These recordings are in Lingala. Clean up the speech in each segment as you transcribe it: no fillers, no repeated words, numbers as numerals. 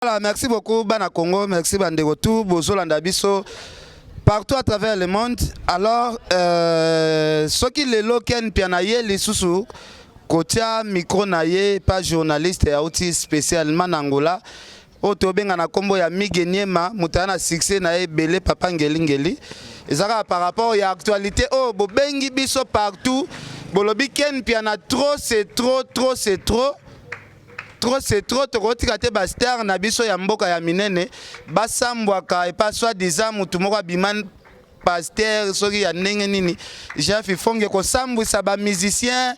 Voilà, merci beaucoup bana Congo, merci bandeko tout bozolanda biso partout à travers le monde. Alors soki lelo Ken Mpiana ye lisusu kotia micro na ye pa journaliste auti spécialement na Angola oyo tobenga na nkombo ya Mige Niema, moto aza na succès na ye ebele, papa Ngelingeli, eza kaka par rapport ya actualité oyo bobengi biso partout, bolobi Ken Mpiana, trop c'est trop, trop c'est trop, trop c'est trop. Tokotika te bastar na biso ya mboka ya minene basambwaka epa soi-disant mutu moko abima pasteur soki ya ndenge nini, Jeff Ifonge, kosambwisa bamusicien,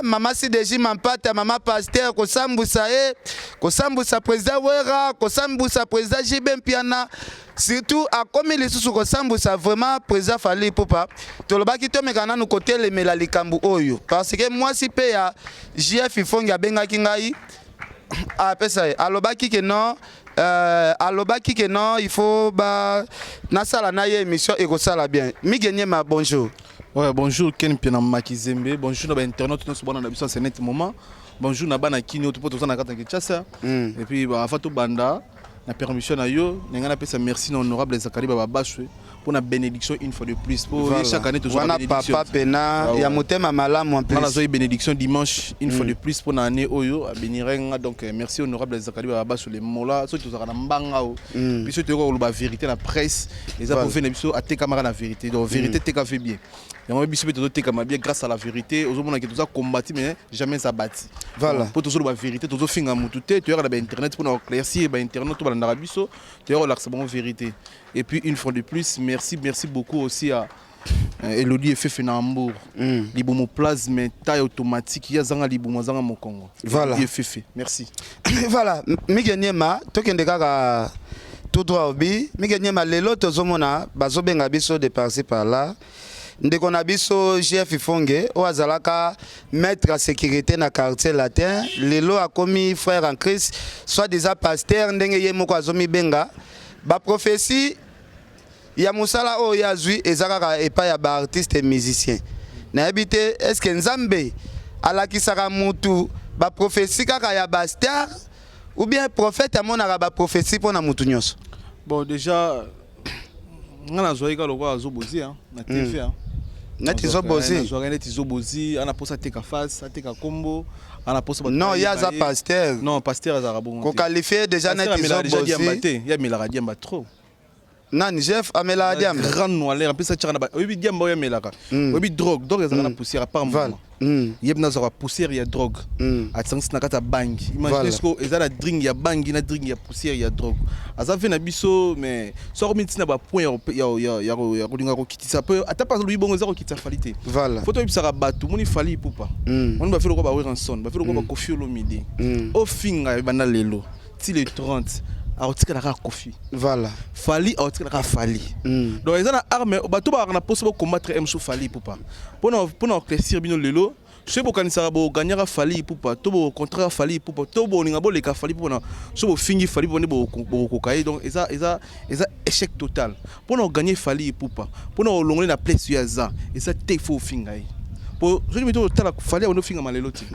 mama Sideji Mampata, mama pasteur, kosambwisa ye, kosambwisa président Wera, kosambwisa président JB Mpiana, surtout akomi lisusu kosambwisa vraiment président Fally Ipupa. Tolobaki tomeka nanu kotelemela likambo oyo parce que mwasi mpe ya JF Ifonge abengaki ngai, apesa ye, alobaki ke non, alobaki ke non, il faut ba nasala na ye émission, ekosala bien. Mige Niema, bonjour. Ouais, bonjour Ken Piana Makizembe, bonjour na internaute nyonso bana na biso en net moment. Bonjour na bana kini oyo toza na kati ya Kinshasa. Et puis ba afa banda na permission na yo, nga napesa merci na honorable Zakari Bababaswe pour la bénédiction une fois de plus. Pour chaque année toujours wana bénédiction. Papa pena ya motema malamu en plus. Wana zoi bénédiction dimanche une fois de plus pour l'année oyo abénir nga. Donc merci honorable Zakari Bababaswe les mola soki tozalaka na mbanga o. Biso toyoka koloba vérité na presse, eza po ve na biso atekamaka na vérité. Donc vérité teka fait bien. Yango biso mpe tozotekama bien grâce à la vérité. Ozomona ke toza combati mais jamais abati. Po tozoloba vérité, tozofinga motu te. Toyaka na bainternet mpona koéclaircir bainternet to balandaka biso, toyaka kolakisa bango vérité. Et puis une fois de plus, merci, merci beaucoup aussi à Elodie Efefe na Hambourg. Libumu plasme taille automatique, ye azanga libumu, azanga mokongo. Elodie Efefe, merci. Voilà, Mige Niema, tokende kaka tout droit. Obi Mige Niema, lelo tozomona bazobenga biso de par-ci par-là, ndeko na biso Jeff Ifonge oyo azalaka maître ya sécurité na Quartier Latin, lelo akomi frère en Christ, soit déjà pasteur ndenge ye moko azomibenga. Baprophétie ya mosala oyo ye azwi eza kaka epai ya baartiste musicien. Nayebi te, est ce que Nzambe alakisaka mutu baprophétie kaka ya bastar ou bien prophète amonaka baprophétie mpo na mutu nyonso? Bon, déjà nga nazwaki kaka lokola azobozi na TV, hein. Neti Zobozi. Nazwaka neti Zobozi ana mposa ateka face, ateka kombo, ana mposa bato Non, ye bayeba aza ye. pasteur. Non, pasteur azalaka bongo te. Koqualifier déjà Pasteur neti amelaka déjà diamba Zobozi. te, ye amelaka diamba trop. Nani, Jeff amelaka diamba? Grand noileur, apesa tiaka na oyebi diamba oyo amelaka, oyebi drogue, drogue ezalaka na poussière à part. Moma ye mpe nazwaka poussière ya drogue, atisangisi na kati ya bangi. Imagine siko eza na drink ya bangi na drink ya poussière ya drogue. Aza ve na biso, mais soki omi ntina bapoint ya kolinga kokitisa mpe ata mpe alobi bongo, eza kokitisa Fally te. Fo toyebisaka bato, moni Fally Ipupa, moni bafe lokola baWerrason, bafe lokola baKoffi Olomide. Ofinga ebanda lelo ti le 30, akotikala kaka Koffi. Fally akotikala kaka Fally. Donc eza na arme, bato bakaka na mposa bocombattre mosu Fally Ipupa mpona koéclaircir bino lelo. Soki bokanisaka boganyaka Fally Ipupa to bocontraka Fally Ipupa to bolinga boleka Fally Ipupa na so bofingi Fally Ipupa nde bokokoka ye, donc eza échec total. Mpona koganye Fally Ipupa, mpona kolongole na place oyo aza, eza te fo ofinga ye. Po soki mito otala Fally abandi ofingama lelo te.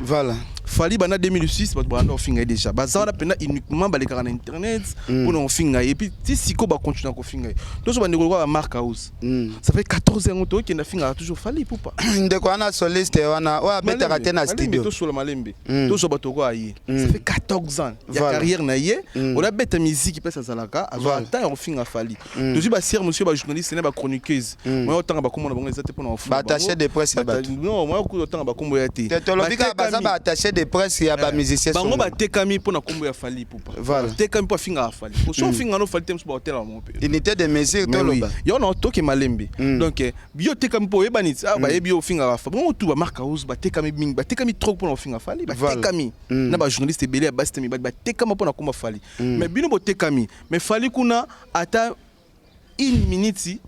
Fally banda 2006 bato banda kofinga ye déjà, baza wana mpena uniquement, balekaka na internet mpona kofinga ye, et puis ti sikoyo bacontinue kofinga ye. Toso bandeko lokola bamark House, ça fait 14 yango tokende afingaka toujours Fally Ipupa. Ndeko wana soliste wana oyo abetaka te na studio. Tosola malembe, tozwa bato okoya ye, ça fait 14 ans ya carrière na ye, oyo abeta musique mpesi azalaka azwa temps ya kofinga Fally. Tozwi basiere mosusu, bajournaliste na bachroniqueuse, moya otanga bakombo na bango eza te mpona kofunga. Baattaché de presse ya bato. Non, moya otanga bakombo ya te. Te, tolobi kaka baza baattaché de presse ya bamusicien. Bango batekami mpo na kombo ya Fally Ipupa. Batekami mpo afingaka Fally. So ofinga no Fally te, mosusu baotela bango mpe. Unité de mesure. Mais oui. Toloba. Yo na toke malembe. Donc yo tekami mpo oyebani ti bayebi yo ofingaka Fally. Bango tu bamark House batekami mingi, batekami trop mpona kofinga Fally. Batekami na bajournaliste ebele ya basi te mibali, batekama mpona komba Fally. Mais bino botekami, mais Fally kuna ata une minute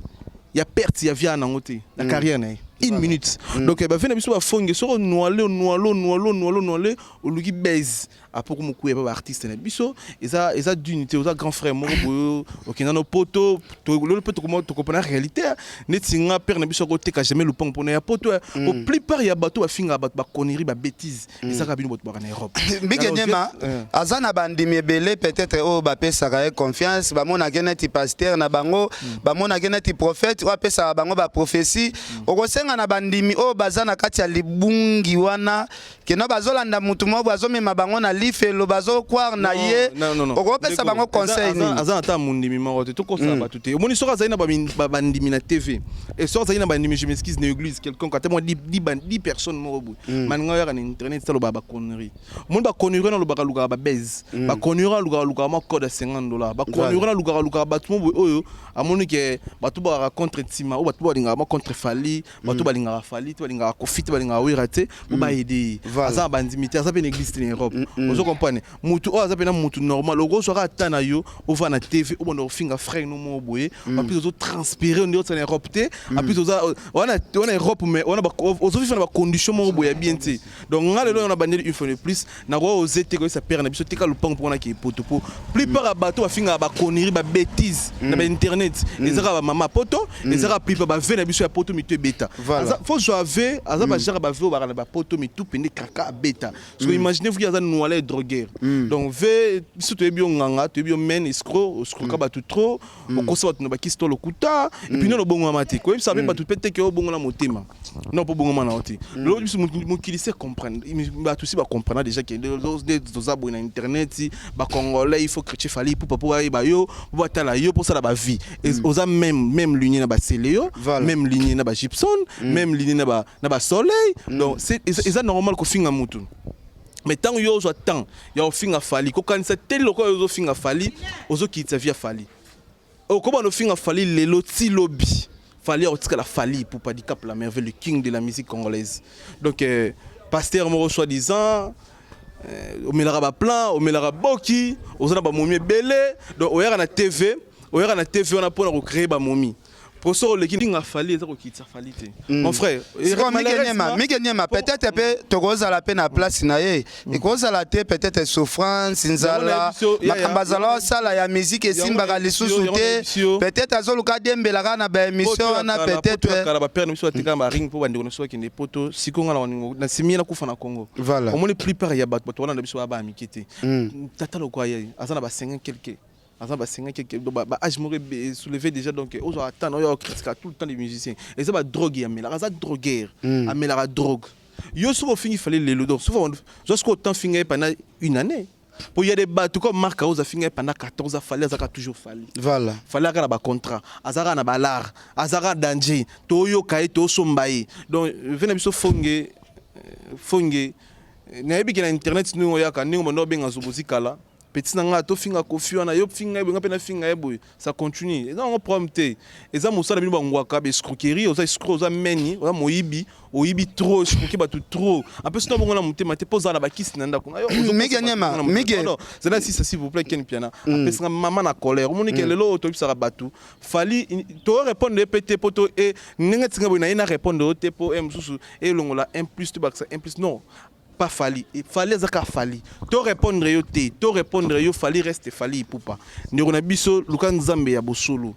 ya perte ya via nango te na carrière na ye. Une minute. Donc bavieux na biso bafonge, soki onwale, onwale, onwale, onwale, onwale, oluki base apoko mokuya pa baartiste na biso, eza d'unité. Oza grand frère moko boye, okenda no poto, lelo mpe tokopona réalité. Neti nga, père na biso akoteka jamais lupango mpona ya poto. Po plupart ya bato bafingaka bato, baconnerie, babêtise, ezaka bino bato baka na Europe. Mbike Nyema aza na bandimi ebele, peut-être oyo bapesaka ye confiance, bamonaki neti pasteur na bango, bamonaki neti prophète oyo apesaka bango baprophétie. Okosenga na bandimi oyo baza na kati ya libungi wana, keno bazolanda mutu moko azomema bango na lifelo, bazocroire na ye, okopesa bango conseil nini? Aza na ta mondimi moko te, tokosala bato te. Omoni, soki azali na bandimi na TV et soki azali na bandimi, je m'excuse, na église quelconque, ata mwa 10 personnes moko boye, maninga oyaka na internet, alobaka baconnerie. Omoni, baconnerie wana alobaka, alukaka babase, baconnerie wana alukaka, alukaka mwa code ya 50 $, baconnerie wana alukaka, alukaka bato mo boye oyo amoni ke bato bakaka contre ntima, oyo bato balingaka mwa contre Fally, bato balingaka Fally te, balingaka Kofi te, balingaka Wera te, po baaider ye. Aza na bandimi te, aza mpe na église te na Europe. Ozo comprendre, mutu oyo aza mpena mutu normal, okozwaka ata na yo ova na TV, obanda kofinga frère no moko boye, apres ozotranspire nde oza na Europe te, apres oza wana Europe, mais wana ozovivre na bacondition moko boye ya bien te. Donc nga lelo na bandeli, une fois de plus, nakoka oze te koyesa père na biso teka lupango mpo wana poto, po plupart ya bato bafingaka baconnerie, babêtise na bainternet, ezaka bamama poto, ezaka plupart bavieux na biso ya poto, mitu ebeta. Faut zwa vieux, aza bagenre bavieux oyo baka na bapoto, mitu pende kaka abeta. Parce que imaginez vous, aza noile, drogueur. Donc vieux, biso toyebi yo nganga, toyebi yo men escroc, oscroka bato trop, okosa bato na bakisi to lokuta, et puis nano obongwama te. Koyebisa mpe bato mpe teke obongola motema non, mpo obongwama na yo te. Lelo biso mokili se comprendre, bato si bacomprendre déjà ke nde toza boye na internet. Bacongolais, il faut chrétien Fally Ipupa mpo bayeba yo, mpo batala yo, mpo osala bavie. Oza même lignée na basele yo, même lignée na bagibson, même lignée na basoleil. Donc eza normal kofinga mutu, mais ntango yo ozwa temps ya kofinga Fally, kokanisa te lokola oyo ozofinga Fally, ozokitisa vie ya Fally. Okobanda ofinga Fally lelo ti lobi, Fally akotikala Fally Ipupa Dicap la Merveille, le king de la musique congolaise. Donc pasteur moko soi-disant, omelaka baplan, omelaka boki, oza na bamomi ebele. Donc oyaka na TV, oyaka na TV wana mpona kocréer bamomi, po soki oleki ndinga Fally, eza kokitisa Fally te, mon frère. Sikoyo Mike Nyema, Mike Nyema, peut-être mpe tokozala mpe na place na ye, ekozala te peut-être souffrance, nzala, makambo azala osala ya musique esimbaka lisusu te, peut-être azoluka diembelaka na baémission wana peut-être. Kala bapère na biso batekaka baring mpo bandeko na biso bakende poto. Sikoyo nga na nsimi nakufa na Congo. Omoni, plupart ya bato, bato wana na biso baya baya mike te. Tata lokwa ye aza na ba 50 quelque, aza ba 50 quelque, donc ba âge moko soulevé déjà. Donc ozwa ata na oyo okritika tout le temps les musiciens, eza badrogue amelaka, aza drogueur, amelaka drogue. Yo soki ofingi Fally lelo, donc soki zwa soki autant finga ye pendant une année, po ya des bato comme Marc Aoz afinga ye pendant 14 ans, Fally azaka toujours Fally. Fally aka na bacontrat, azaka na balar, azaka danger, toyoka ye, tosomba ye. Donc vieux na biso Fonge, Fonge, nayebi ke na internet ndenge oyaka, ndenge banda obenga Zobozi kala, petit na nga, tofinga Kofi wana, yo finga ye boye, nga mpe nafinga ye boye, ça continue. Eza yango problème te, eza mosala. Bino bangwaka baescroquerie, oza escroc, oza meni, oza moyibi, oyibi trop, escroquer bato trop. En plus no bongo na motema te, mpo ozala na bakisi na ndako na yo. Mike Nyema, Mike. Zala sisa, s'il vous plaît. Ken Piana apesanga mama na colère. Omoni ke lelo oyo toyebisaka bato Fally to répondre ye mpe te, po to ndenge tinga boye na ye na répondre yo te, mpo mosusu elongola 1 plus to bakisa 1 plus. Non, pas Fally. Fally azaka Fally, to répondre yo te, to répondre yo, Fally reste Fally Ipupa. Ndeko na biso, luka Nzambe ya bosolo,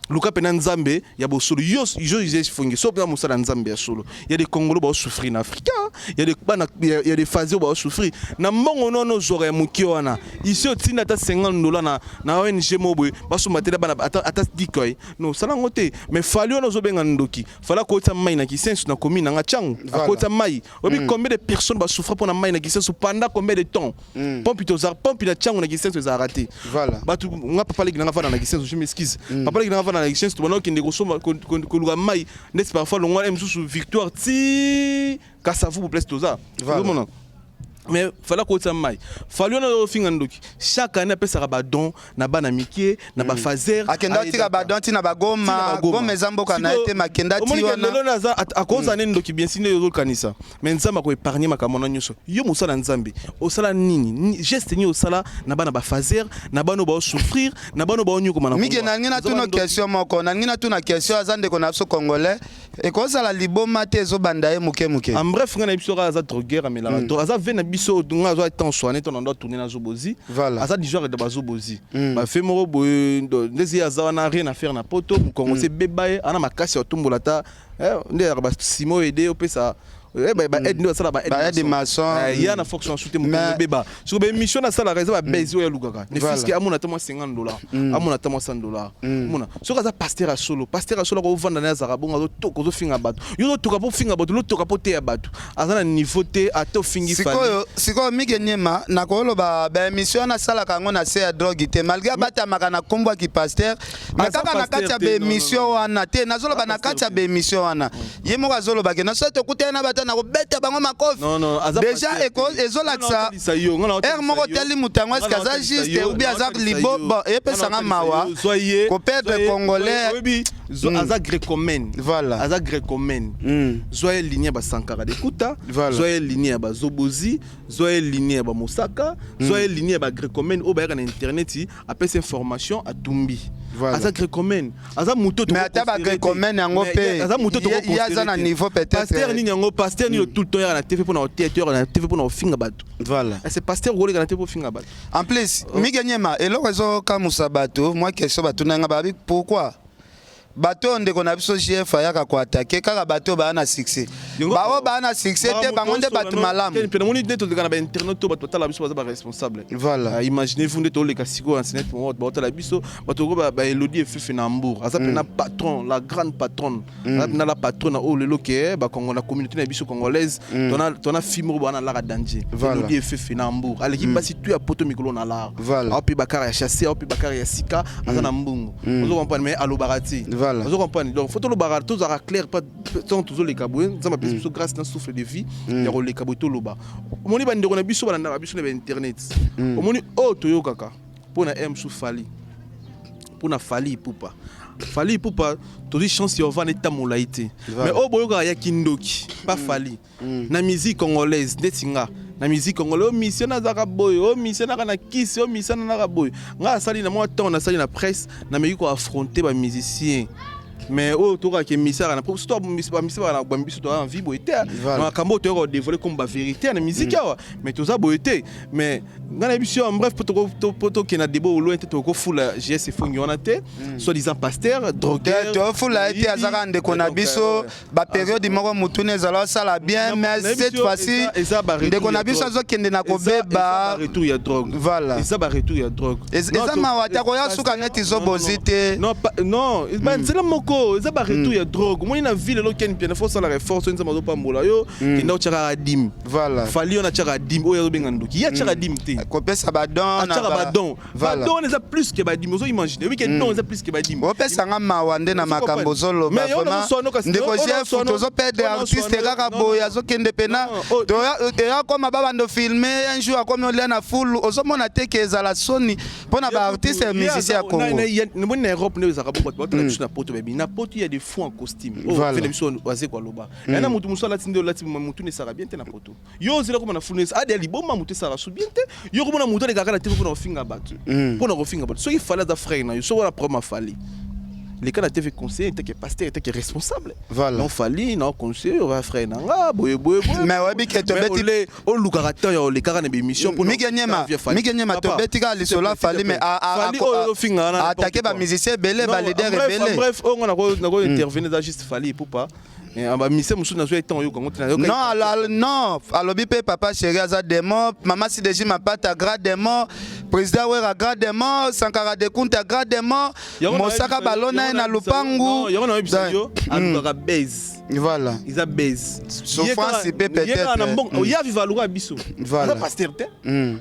luka mpena Nzambe ya bosolo. Yo yo Fonge, so mpena mosala Nzambe ya solo. Ya des Congolo baosouffrir na Afrika, ya des bana, ya des phase oyo baosouffrir na mbongo nono ozwaka ya moke wana. Isi otinda ata 50 $ na ONG mo boye, basomba te na bana ata dikoy. No osala yango te. Mais Fally wana ozobenga ndoki, Fally akotisa mai na Kisensu, na commune nanga Ntiango. Akotisa mai, oyebi combien de personnes basouffre mpona mai na Kisensu pendant combien de temps? Pompe tozala, pompe na Ntiango, na Kisensu ezalaka te. Bato nga, papa leki nanga vanda na Kisensu, je m'excuse, papa leki nanga vanda na Kisensu, tobanda okende kosomba, koluka mai ndeti parfois longwa mosusu Victoire ti Kasavubu, place toza. Ozomona, mais Fally akotisa mai. Fally wana ofinga ndoki, chaque année apesaka badon na bana mike, na bafaser. Akenda tika badon ntina bagoma. Goma eza mboka na ye te, makenda ti wana. Lelo naza akozala nde ndoki bien si nde ozokanisa, mais Nzambe akoépargne makambo wana nyonso. Yo mosala Nzambe, osala nini? Geste nini osala na bana bafaser, na bana oyo baosouffrir, na bana oyo baonyokoma na Mike, nalingi natuna question moko, nalingi natuna question. Aza ndeko na biso congolais. Ekozala liboma te, ezobanda ye moke moke. En bref, nga na biso kaka aza drogueur, amelaka drogue, aza ve na biso. Nga azwa temps soigné to na ndo tourner na Zobozi. Aza du genre de bazobozi, bafe moko boye ndezi ye aza wana, rien à faire na poto. Mokongo se beba ye ana makasi ya kotombola ta nde ezalaka basimo ede opesa ba aide nde basala. Ba-aide maçon. Ya na fonction asu te, mokongo ebeba. Soki baémission nasalaka eza babese oyo alukaka ne fiske, amona ata mwa 50 dollars, amona ata mwa 100 dollars. Omona soki aza pasteur ya solo, pasteur ya solo akovanda na ye, azalaka bongo, azotoka, ozofinga bato, yo ozotoka mpo ofinga bato, lotoka mpo teya bato, aza na niveau te ata ofingi Fally. Sikoyo Mige Nyema, nakoloba baémission wana asalaka yango na se ya drogue te, malgré abatamaka na nkombo ya kipasteur, mais Aza kaka na kati ya pasteur te, non, baémission non, non. wana te. Nazoloba na kati ya baémission wana, ye moko azoloba ke na soki tokutani na bato, nakobeta bango makofi. Non, non, aza Déjà pasteur te. ezolakisa Nga na yo, nga na heure moko otalisa yo. otali moto yango, eske Nga na aza otalisa juste yo, ou bien nga na aza otalisa libo yo. bon, epesanga Nga na otalisa mawa yo. Zwa ye, koperdre zwa ye, Congolais. oyebi, aza grécomaine. Aza grécomaine. Zwa ye ligne ya basankara dekuta. Zwa ye ligne ya bazobozi, zwa ye ligne ya bamosaka, zwa ye ligne ya bagrécomaine oyo bayaka na internet, apesi information, atumbi. Aza grécomaine, aza moto. Mais ata bagrécomaine yango mpe, aza moto. Ye aza na niveau peut-être. Pasteur nini yango? Pasteur nini tout le temps yaka na TV mpona koteya to yaka na TV mpona kofinga bato? C'est pasteur okoleka na TV ofinga bato? En plus, Mige Nyema, eloko ezokamusa bato, mwa question batuna nga, babi pourquoi bato oyo ndeko na biso GF ayaka koattaquer kaka bato oyo baya na succès, baoyo baya na succès te, bango nde bato malamu? Mpe namoni nde toleka na bainternet to bato batala biso baza baresponsable. Imaginez vous nde toleka sikoyo na internet, mo bato baotala biso, bato oko baelodi efefe na Hambourg, aza mpena patron, la grande patronne, aza mpena la patronne oyo lelo ke bakongo na communauté na biso congolaise, tona fille moko bana laka danger. Elodi efefe na Hambourg aleki basi tu ya poto mikolo na lar. Aope bakar ya chasse, aope bakar ya sika, aza na mbongo, ozo comprendre, mais alobaka te. Ozo comprendre? Donc faut tolobaka, tozalaka clair pa ntango tozoleka boye. Nzambe apesi biso grâce na souffle de vie ya koleka boye, toloba. Omoni bandeko na biso balandaka biso na bainternet, omoni oyo toyokaka mpo na m su Fally, mpo na Fally Ipupa. Fally Ipupa, tozwi chance ya ovanda eta molai te. Mais oyo boyokaka ya kindoki pa Fally na musique congolaise, ndeti nga na musique congolaise, oyo mission nazalaka boye, oyo mission naka na kisi, oyo mission nanaka boye. Nga asali na mwa ntango nasali na presse, nameki koaffronter bamusicien, mais oyo tokaka misaka na surtout bamisi baka na bambi biso toza na vie boye te. Makambo oyo toyaka kodévoiler comme bavérité na musique awa, mais toza boye te. Mais ngai nayebi biso, en bref, po tokende na débat loin te, tokofula GS efongi wana te, soi disant pasteur drogueur. Tofula ye te, azaka ndeko na biso. Bapériode moko mutuna ezala osala bien, mais cette fois-ci ndeko na biso azokende na kobeba. Retour ya drogue. Eza baretour ya drogue. Eza mawa te, akoya suka neti Zobozi te. Non, non, banzela moko eza baretour ya drogue. Omoni na ville eloko keni piana, faut osala effort. So Nzambe azopambola yo, kenda otiaka dîme. Fally oyo atiaka dîme, oyo azobenga ndoki, ye atiaka dîme te. Kopesa badon. Atiaka badon. Badon eza plus que badîme. Ozo imagine, oyebi ke don eza plus que badîme. Opesanga mawa nde na makambo ozoloba. Vraiment, ndeko Jeff, tozoperdre artiste kaka boye, azokende pena eya koma babando filme. Un jour akomi olia na fulu, ozomona te ke ezala soni mpo na baartiste ya musicien ya Congo? Namoni na Europe nde ezalaka bongo, bato batala biso na poto, babi na poto ya des fous en costume oyo fene biso aze kwaloba ya na motu mosu alati nde olati motu nesaka bien te na poto. Yo ozela koma na fulu ade ya liboma, motu esaka so bien te. Yo komona motu alekaka na te mpona kofinga bato, mpona kofinga bato. Soki Fally aza frère na yo, soki wana problème, afali leka na TV, conseiller etake pasteur, etake responsable. Non, Fally na conseiller oza frère na nga boye boye boye. Mais oyebi ke tobeti Olukaka temps ya olekaka na bémission. Mike Nyema, Mike Nyema, tobeti kaka lisolo ya Fally, mais attaquer bamusicien ebele, baleader ebele. Bref, oyo nga nako intervenir eza juste Fally Ipupa. Bamusicien mosusu nazwa etan oyoka yango te. Non, non, alobi mpe papa chéri aza démon, mama Sideji Mapata grand démon, président Wera grand démon, Sankara Dekunta grand démon, Mosaka balona ye na lupangu. Yango nayebisa yo, alukaka base. Eza base. Souffrance mpe peut-être. Ye aviva aluka biso, aza pasteur te,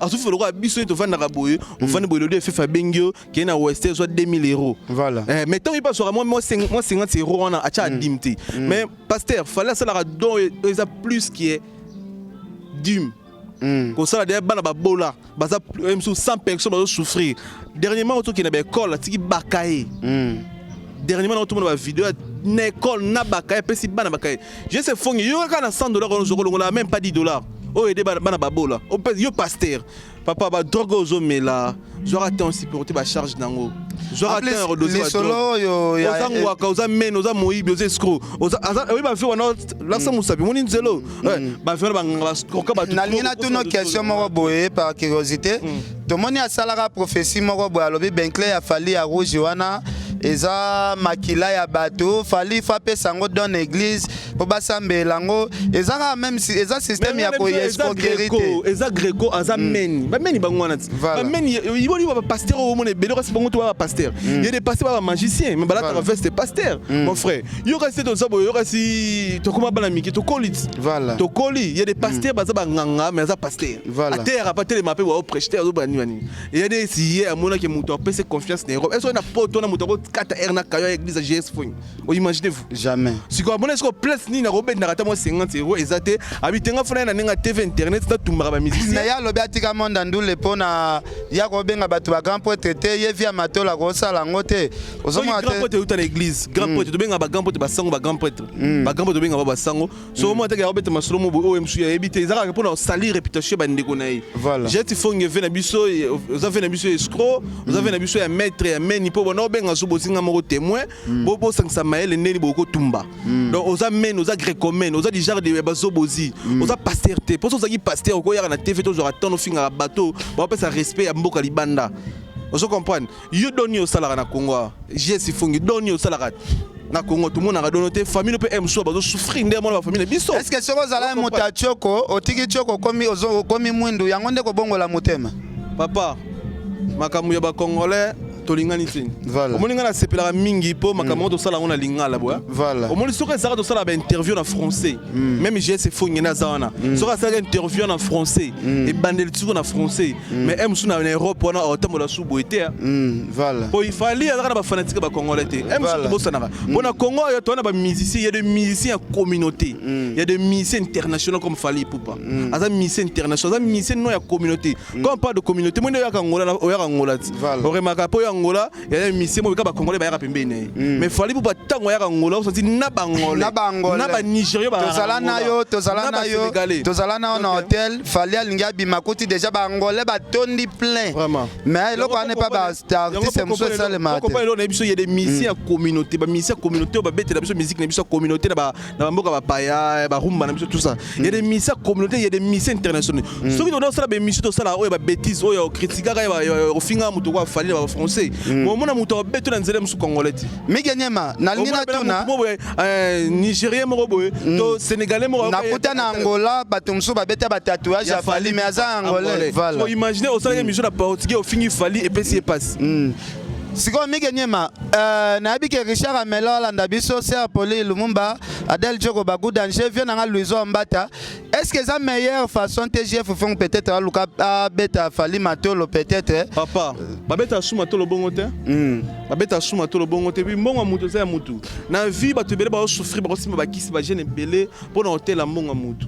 azoviva lokola biso. Ye tovandaka boye, ovandi boye, lelo efefe abengi yo, keye na west, ezwa 2000 euros. Mais ntango ye mpe azwaka mwa 50 euros wana, atya adime te. Mais pasteur Fally asalaka don eza plus que dîme. Kosala deya bana babola baza mosusu 100 personnes bazosouffrir. Dernièrement tokende na baekole, atiki bakaye. Dernièrement naotomona bavideo na école na bakaye, apesi bana bakaye. Je sais fongi yo kaka na 100 dollars wana ozokolongola même pas 10 dollars oyo ede bana babola. Yo pasteur, Papa, badrogue oyo ozomela, zwaka temps supporter bacharge nango, zwaka temps ya redose. Lisolo oyo oza ngwaka, oza mene, oza moyibi, oza escroc, oyebi bafe wana, lakisa mosapi, omoni nzelo bafe wana, banganga baskoka bato. Nalingi natuna question moko boye par curiosité. Tomoni asalaka prophétie moko boye, alobi Bentley ya Fally ya rouge wana eza makila ya bato. Fally fa apesa yango don église mpo basambela yango. Eza kaka même eza système ya koescroquerie te? Eza greco, aza meni, bameni bango wana ti. Bameni iboni, bapasteur oyo omona ebele, kasi bango to ba bapasteur. Ya des pasteurs ba bamagicien, mais balataka veste pasteur. Mon frère, yo kasi te, toza boye, yo kasi tokóma bana mike, tokoli ti. Tokoli. Ya des pasteurs baza banganga, mais aza pasteur. Ateyaka pa telema mpe baoprêche te, azobani banini. Eya nde esi ye amonaki moto apesi confiance na Europe. Eso na poto na moto akokata aire na kayo ya église ya GS Fong, oimaginez vous? Jamais. Sikoyo amoni sikoyo place nini akobendaka ata mwa 50 euro eza te. Abitenga fana ye na ndenge ya TV, internet, tatumbaka bamusicien. Mais ye alobi atika monde ndule mpo na ya kobenga bato ba grand prêtre te. Ye via matola akosala yango te. Ozomona grand te? Prêtre euta na église. Grand prêtre tobengaka ba grand prêtre basango, ba grand prêtre, ba grand prêtre tobengaka ba basango. So omona teke akobeta masolo mo boye oyo mosusu ayebi te, eza kaka mpona osali réputation ya bandeko na ye. Jeti Fonge ve na biso, oza ve na biso escroc, oza ve na biso ya maître ya meni, mpo bona obenga so bozinga moko témoin, bosangisa mayele ndeni bokotumba. Donc oza mene, oza grécomène, oza du genre de bazobozi, oza pasteur te. Mpo so ozalaki pasteur, okoyaka na TV, tozwaka temps ofingaka bato baopesa respect ya mboka libanda. Ozo comprendre? Yo doni osalaka na Congo awa, GS Fongi, doni osalaka na Congo, tomonaka dono te. Famille mpe mosusu bazosouffrir nde mona bafamille na biso. Est ce que soki ozalaki moto ya tioko, otiki tioko, okomi mwindu, yango nde kobongola motema? Papa, makambo ya bacongolais tolingani te. Omoni, ngai nasepelaka mingi mpo makambo yango tosala yango na lingala boya. Omoni, soki ezalaka tosala bainterview na français, même GS Fongi nde aza wana, soki asalaka interview na français, ebandeli tiko na français, mais e mosusu na Europe wana aotambola su boye te. Po ifali azalaka na bafanatike bacongolais te. E mosusu tobosanaka mpo na Congo oyo toza na bamusicien. Ya des musiciens ya communauté, ya des musiciens internationaux comme Fally Ipupa. Aza musicien international, aza musicien non ya communauté. Quand on parle de communauté, mo nde oyaka Angola, oyaka Angola ti oremaka mpo oyo Angola ya musicien mo bika bacongolais bayaka pembeni na ye. Mais Fally Ipupa, ntango ayaka Angola, osati na Bangolais, na Bangolais, na Banigérien. Tozala na yo, tozala na yo, tozala na yo na hôtel. Fally alingi abima, kuti déjà Bangolais batondi plein. Vraiment. Mais eloko wana epa baartiste mosusu esalemaka te. Eloko na biso, ya des musiciens ya communauté, bamusicien ya communauté oyo babetela biso musique na biso ya communauté na bamboka bapaya, barumba na biso, tout ça. Ya des musiciens ya communauté, ya des musiciens internationaux. Soki toda osala baémission, tosala oyo babêtise, oyo okritikaka, ofingaka moto ko afali na bafrançais, omona moto abeto na nzela mosusu congolais te. Mige Nyema, nalingi natuna. Nigérien moko boye to Sénégalais moko. Nakuta na Angola bato mosusu babeta batatouage ya Fally, mais aza Angolais. Voilà. Imagine osalaki émission na portugais, ofingi Fally, epesi ye pasi. Sikoyo Mige Nyema, nayebi ke Richard Amelo alanda biso, ser Poli Lumumba, Adel Joko, Bagu Danger, vie nanga Louison Mbata. Est ce que eza meilleure façon te GF Fong peut-être aluka abeta Fally matolo peut-être? Papa, babeta su matolo bongo te. Babeta su matolo bongo te. Mbongo ya motu eza ya motu. Na vie, bato ebele bazosouffrir, bakosimba bakisi, bajeune ebele mpona kotela mbongo ya motu.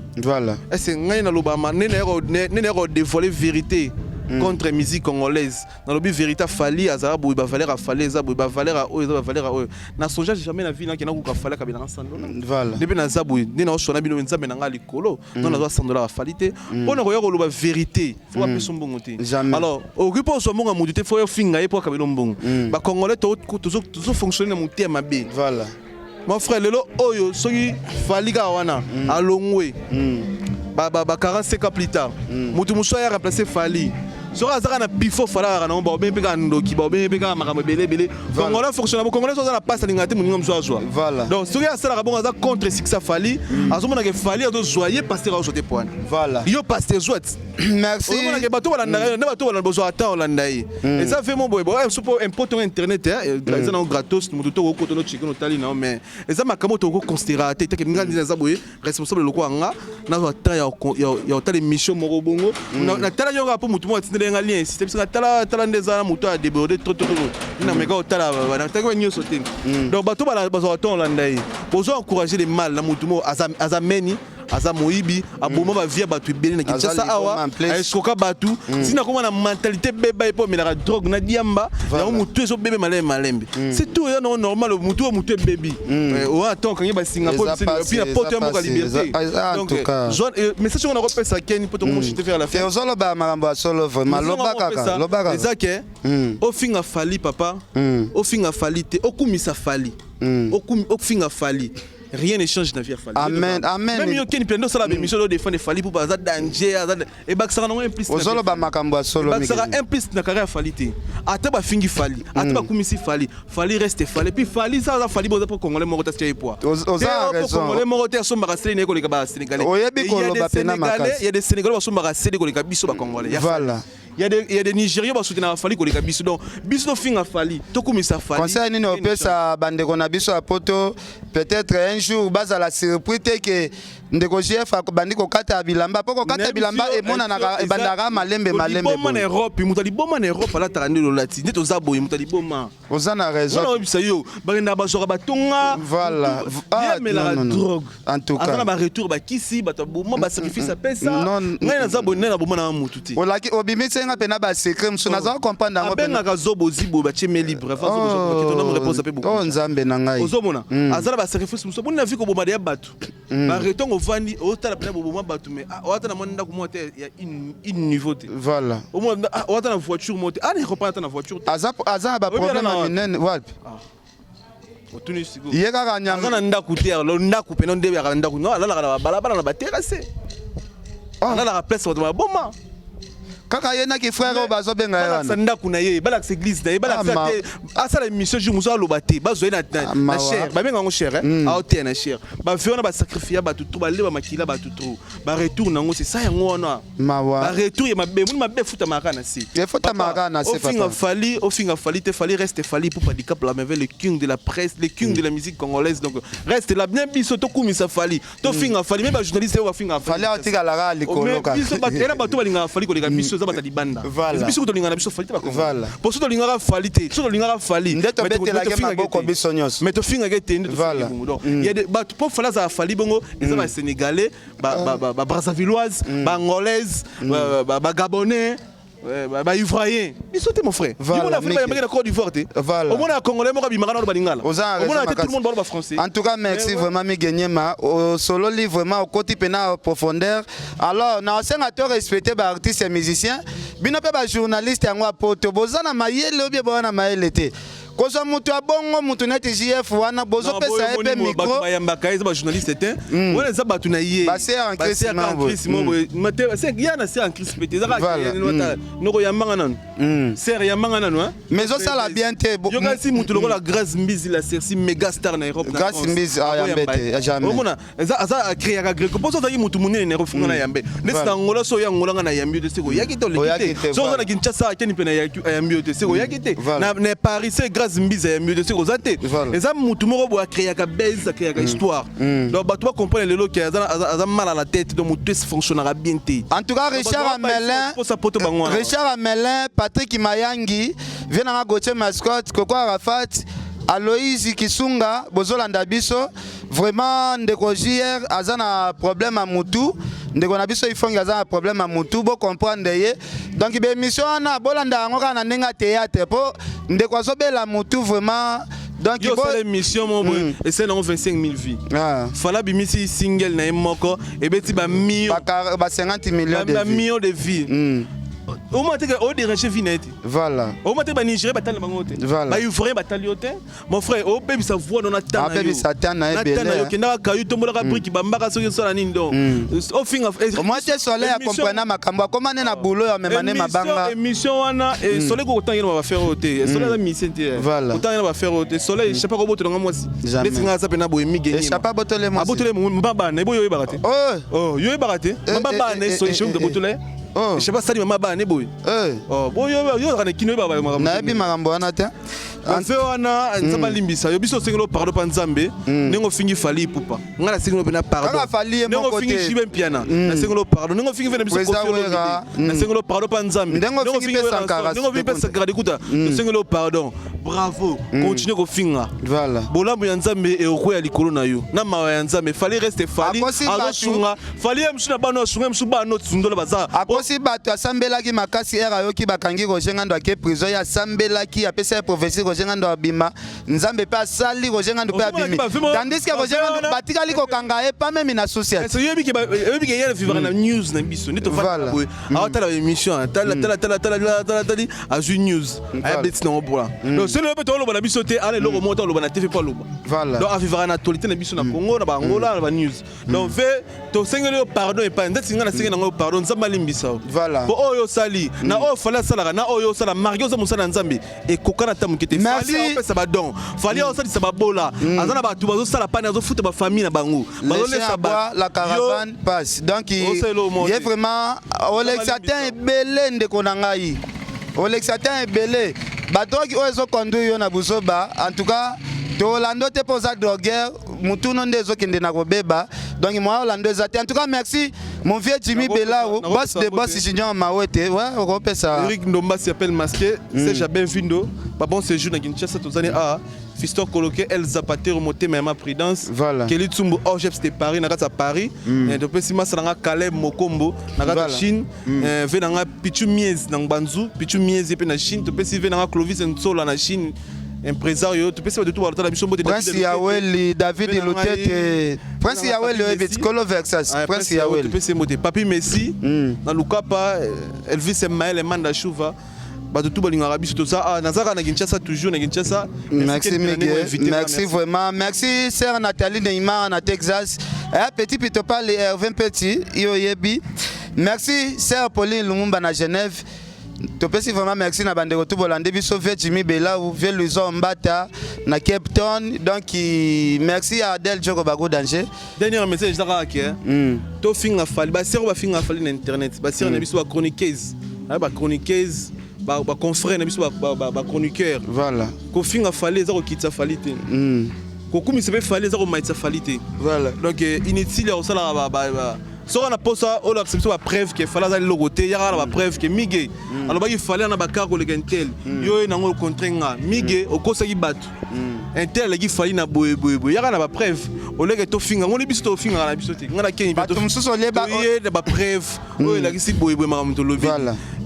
Ese ngai nalobama nde nayaka kodévoiler vérité contre musique congolaise. Nalobi vérité, Fally azala boye, bavaleur ya Fally eza boye, bavaleur ya oyo eza bavaleur ya oyo. Nasonja jamais na vie nakenda koka Fally akabelanga 100 dollar. Nde mpe naza boye nde naosona bino, Nzambe na ngai likolo non, nazwa 100 dollar ya Fally te. Mpo na koya koloba vérité, fo bapesa mbongo te. Jamais. Alors okoki mpo ozwa mbongo ya motu te, fo ofinga ye mpo akabela mbongo. Bacongolais tozofonctionne na motema mabe. Mon frère, lelo oyo soki Fally kaka wana alongwe, ba 45 ans plus tard, moto mosusu aya remplacer Fally, soki azaka na pifo, Fally kaka nango, baobenge mpe kaka ndoki, baobenge mpe kaka makambo ebele ebele. Congolais fonctionne bo congolais so aza na pasi, alingaka te moninga mosusu azwa. Donc soki asalaka bongo, aza contre succès Fally. Azomonaka Fally azozwa, ye pasteur azozwa te poane. Yo pasteur, zwa ti. Merci. Ozomonaka bato balandaka ye nde bato balanda, bozwa ata olanda ye, eza vraiment boye boye. So mpo impote ngo internet eza nango gratos, moto to okota no cheke, notali nango, mais eza makambo tokoconsidéra te. Teke nga nde naza boye responsable lokola nga, nazwa temps ya kotala émission moko bongo. Natalaki yango kaka mpo motu moko atindeli nga lien, système biso tala tala nde eza na moto adéborde trop trop trop, na meka kotala, natalaki nyonso te. Donc bato bazwaka temps olanda ye, bozo encourager le mal na motu moko aza meni. Aza moyibi, aboma ba vie ya bato ebele na Aza Kinshasa liboma awa, en plus. Aescroka bato. Ntina koma na mentalité beba ye mpo amelaka drogue na diamba. Voilà. Yango motu ezobebe malembe malembe. C'est tout, eza nango normal, motu oyo motu ebebi. Oyo ata okangi basinga Eza po pasi, puis na poto eza ya mboka pasi, liberté. en Donc tout cas. message oyo nakopesa Ken mpo tokomoshite faire la Te fin. ozoloba makambo ya solo vraiment, loba kaka, loba kaka. Eza ke ofinga Fally papa, ofinga Fally te, okumisa Fally, ofinga Fally, rien ne change na vie ya Fally. Amen, amen. Même yo Ken mpe nde osala bémission, oyo défendre Fally mpo aza danger, aza ebakisaka nango un plus na vie. Ozoloba makambo ya solo. Ebakisaka Mikili. un plus na carrière ya Fally te. Ata bafingi Fally, ata bakumisi Fally, Fally reste Fally. Puis Fally sa aza Fally, boza mpo Congolais moko te asitia ye poids. Oza na raison. Congolais moko te asombaka sele na ye koleka Basénégalais. Oyebi koloba pena makasi. Il y a des Sénégalais basombaka sele koleka biso Bacongolais. Ya Voilà. Fally. Il y a des Nigériens basoutenaka Fally koleka biso. Donc biso tofinga Fally, tokumisa Fally. Conseil nini opesa bandeko na biso ya poto? Peut-être un jour bazala surpris te ke ndeko JF bandi kokata bilamba, mpo kokata bilamba emonanaka, ebandaka malembe malembe. Liboma na Boye. Europe, moto aliboma na Europe alataka nde lolati nde toza boye. Moto aliboma Oza na raison. wana oyebisa yo, bakendaka bazwaka batonga. Voilà. Ye Ah, amelaka non, non, non. drogue. En tout cas. Aza na baretour, bakisi bato aboma, basacrifice apesa. Non. Ngai naza boye, ngai naboma na mutu te. Olaki obimisi nga mpena basecret mosusu, naza comprendre yango pena. Abengaka zobo ozi boye, batie me libre. Oh, Réponse ape oh, Nzambe na ngai. Ozomona aza na basacrifice mosusu boni na vie, koboma deya bato baretongo ovandi otala mpena boboma bato, mais oata na mwa ndako moko te ya une niveau te. Voilà. Omona oata na voiture moko te, ana reprendre ata na voiture te. Aza na baproblème Oyebi ya minene wapi? Otuni sikoyo. Ye kaka Aza nyama. Na ndako te, alo ndako pena nde yaka ndako no, alalaka na babalabala, na baterrasse. Ah. Alalaka place bato baboma. Kaka ye naki frère oyo bazobenga ye Balakisa wana. ndako na ye, balakisa église na ye, balakisa te. Asala émission jour mosusu, aloba te, bazwa ye na Ah, mawa. chair, babenga yango chair, aoteya na chair bavie wana, basacrifia bato trop, baleba makila bato trop, baretour nango c'est ça, yango wana. Mawa. Baretour ya mabe, moni mabe efutamaka na se. Efutamaka Papa, na se, ofinga papa. Fally, ofinga Fally te, Fally reste Fally Ipupa Dicap la Merveille, le king de la presse, le king de la musique congolaise. Donc reste là bien. Biso tokumisa Fally, tofinga Fally, même bajournaliste oyo bafinga. Fally aotikalaka likolo kaka. Biso bato ena, bato balingaka Fally koleka biso eza bato ya libanda. Voilà. Biso tolingaka na biso Fally te, Bakongo. Voilà. Po so tolingaka Fally te, so tolingaka Fally Nde tobetelaki maboko biso nyonso. Mais tofingaka te nde. Voilà. Tofingaka bongo. Donc il y a des bato po Fally azala Fally bongo, eza Basénégalais, Babrazavilloise, Baangolaise, Bagabonais, Baivoirien, biso te, mon frère. Voilà, Yo mona Afrique, Miki. bayambaki na Côte d'Ivoire te. Voilà. Omona Congolais moko abimaka na balingala. Oza na raison Omona te, tout makasi. le monde baloba français. En tout cas, merci Mais ouais. vraiment, Miguenyema. Osololi vraiment, okoti pena profondeur. Alors, na osenga to respecter ba artistes et musiciens. Bino pe ba journaliste yango ya poto. Boza na mayele obie boza na mayele te. Kozwa mutu ya bongo, mutu neti JF wana, bozopesa ye mpe Bato micro. Bayambaka ye eza bajournaliste te, wana eza bato na ye. Ba sœur en Christ moko boye. Ya na sœur en Christ pe te, eza Voilà. kaka noko yambanga nanu, sœur yambanga nanu, hein. Mais ezosala bien te. Yoka si mutu lokola Grâce Mbizi, la Cerci méga star na Europe, na Grâce France. Mbizi, ah, Akoyamba yambe te, ye. jamais. Omona aza acréaka greco mpo so ozalaki mutu monene na Europe, funga na yambe neti na Angola. So oya Angola, nga na yambi yo te, seko oyaki te, oleki Oyaki te. te, So oza voilà. na Kinshasa, akeni mpe na ayambi yo te, seko oyaki te. Voilà. Na Paris se Grâce Mbizi ayambi yo te, seko oza te. Voilà. Eza mutu moko boye acréaka base, acréaka histoire. Donc bato bacomprendre lelo ke aza mal à la tête, donc motu fonctionnera bien te. En tout cas, Richard Donc, Amelin, posa poto bango wana. Richard Amelin, Patrick Mayangi, Vienanga Gauthier Mascotte, Koko Arafat, Aloïse Kisunga, Bozolanda biso, vraiment ndeko JR aza na problème à mutu, ndeko na biso ifongi aza na problème à mutu, bo comprendre ye. Donc be émission wana bolanda yango kaka na ndenge ya théâtre po ndeko azobela mutu vraiment. Donc Yo bo osala émission moko boye, esali nango 25 000 vues. Ah. Fala abimisi single na ye moko, ebeti bamillion. Ba 50 millions de vues. Bamillion de vues. Omona teke odérange vie na ye te. Voilà. Omona teke Banigéria batali na bango te. Voilà. Baivoirien batali yo te, mon frère. Obebisa voix no na ta na yo. Abebisa ta na ye Na ta na ebele, yo. Okendaka kayu, tombolaka briki, bambaka soki osala nini. Donc ofinga Omoi te Soleil akomprena makambo, akoma ne na boulot ya amema ne mabanga. Émission wana, Soleil kokotanga na bafere oyo te. Soleil aza musicien te. Voilà. Kotanga na bafere oyo te. Soleil échappe kobotola mwasi. Jamais. Neti nga aza pena boye mige. Échappe abotole mwasi. Abotole mama bana eboyo, oyebaka te. Oh. Oh, yo oyebaka te. Mama bana eh, échappe abotola ye. Oh. Échappe asali mama bana eboye. Oh, bo yo yo ozalaka na kino, oyebaka makambo. Nayebi makambo wana te. Bafe wana, Nzambe alimbisa yo. Biso osengeli pardon mpa Nzambe ndenge ofingi Fally Ipupa. Ngai nasengeli mpena pardon. Kaka Fally ye Ndenge moko ofingi te. Jibe Mpiana, nasengeli pardon. Ndenge ofingi mpe na biso Président Koffi Olomide, Wera, nasengeli pardon mpa Nzambe. Ndenge ofingi mpe Wera, Sankara, ndenge ofingi mpe Sekunde. Sankara Dekuta, tosengeli pardon. Bravo, continue kofinga. Voilà. Bolamu ya Nzambe ekokwea likolo na yo na mawa ya Nzambe. Fally reste Fally. Akosi bato. Azosunga Fally, ye mosu na bana asunga, ye mosu bana osundola baza. Akosi bato, asambelaki makasi. Ere ayoki bakangi Roger Ngando, ake prison, ye asambelaki, apesi ye prophétie, Roger Ngando abima. Nzambe mpe asali, Roger Ngando mpe abimi, tandis que Roger Ngando batikali kokanga ye pa memi na susi. Oyebi ke ye vivaka na news na biso nde tofanda boye, aotala baémission, tala tala tala tala tala tala tali, azwi news, aya beti nango bola. Donc soki mpe tooloba na biso te, ala eloko moko toloba na TV mpo aloba. Donc avivaka na actualité na biso na Congo, na baangola, na banews. Donc ve tosengeli yo pardon epai ndeti ngai nasengeli nango yo pardon, Nzambe alimbisa yo. Po oyo osali na oyo Fally asalaka na oyo osala, marke oza mosala ya Nzambe ekokana ata moke te. Fally aopesa badon, Fally aosalisa babola, aza na bato bazosala pani, azofuta bafamille na bango, bazolesa. La caravane passe. Donc ye vraiment olekisa te ebele, ndeko na ngai, olekisa te ebele. Badrogue oyo ezoconduire yo na buzoba, en tout cas tolando te mpo oza drogueur, mutuno nde ezokende na kobeba. Donc moya olando eza te. En tout cas, merci mon vieux Jimmy Belau, boss de boss junior Mawete. Ouais, okopesa. Eric Ndomba s'appelle masqué, c'est Jabin Vindo ba. Bon séjour na Kinshasa. Tozani a Fiston Koloke, El Zapatero, motema ya ma Prudence. Kelly Tsumbu Orgeps de Paris, na kati ya Paris. Topesi masa nanga Caleb Mokombo na kati ya Chine, ve nanga Pichu Miez na Ngbanzu, Pichu Miez mpe na Chine. Topesi ve nanga Clovis Nsola na Chine, impresario. Topesi bato tu balotala biso mbote. Prince Yaweli, David Lutete, Prince Yaweli oyebi Kolo Versace, Prince Yaweli. Topesi mbote Papi Messi na Lukapa, Elvis Emael Emanda Shuva. Bato tu balingaka biso, toza, naza kaka na Kinshasa, toujours na Kinshasa. Merci Miguel, merci vraiment, merci sœur Nathalie Neymar na Texas, eh, petit Pitopal Hervé Petit yo yebi. Merci sœur Pauline Lumumba na Genève. Topesi vraiment merci na bandeko tu bolandi biso, vieux Jimmy Belau, vieux Luison Mbata na Cape Town. Donc merci à Adèle Djoko Bago Danger. Dernier message eza kaka ke tofinga Fally, basere oyo bafinga Fally na internet, basere na biso, bachroniqueuse, bachroniqueuse, baconfrère na biso, bachroniqueur. Kofinga Fally eza kokitisa Fally te, kokumisa mpe Fally eza komatisa Fally te. Donc inutile ya kosalaka. Soki na posa olakisa biso bapreuve ke Fally aza leloko te, yaka na bapreuve ke Mige alobaki Fally na bakar koleka un tel. Yo ye nango contre nga, Mige okosaki bato, un tel aleki Fally na boye boye boye. Yaka na bapreuve oleke tofinga ngoni biso, tofingaka na biso te. Nga na Keni bato mosusu olieba. Toye na bapreuve oyo elakisi boye boye makambo tolobi.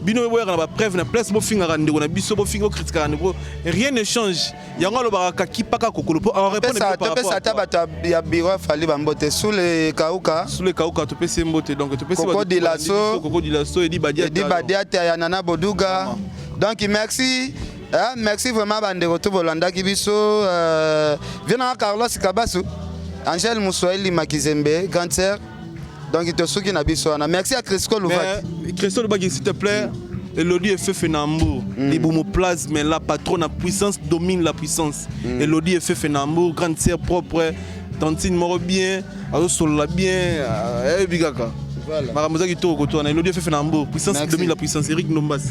Bino boyaka na bapreuve na place bofingaka ndeko na biso, bofinga, bokritikaka ndeko, rien ne change. Yango alobaka kaki paka kokolo mpo Topesa ata bato ya bureau Fally bambote, Sule Kauka. Sule Kauka, topesi ye mbote. Donc topesi Koko Dilaso. Koko Dilaso, Edi Badiata. Edi Badiata ya Nana Boduga. Donc merci, ah, merci vraiment bandeko to bolandaki biso, vieux nanga Carlos Kabasu, Angèle Muswahili Makizembe, grande sœur. Donc tosuki na biso wana. Merci à Crisco Louvaki. Christo Lubaki, s'il te plaît. Elodie Efefe na Hambourg, Libumo Plasme, la patronne, la puissance domine la puissance. Elodie Efefe na Hambourg, grande sœur propre, tantine moko bien, azosolola bien, ayebi kaka. Makambo eza kitoko koto wana. Elodie Efefe na Hambourg, puissance domine la puissance, Eric Ndombasi.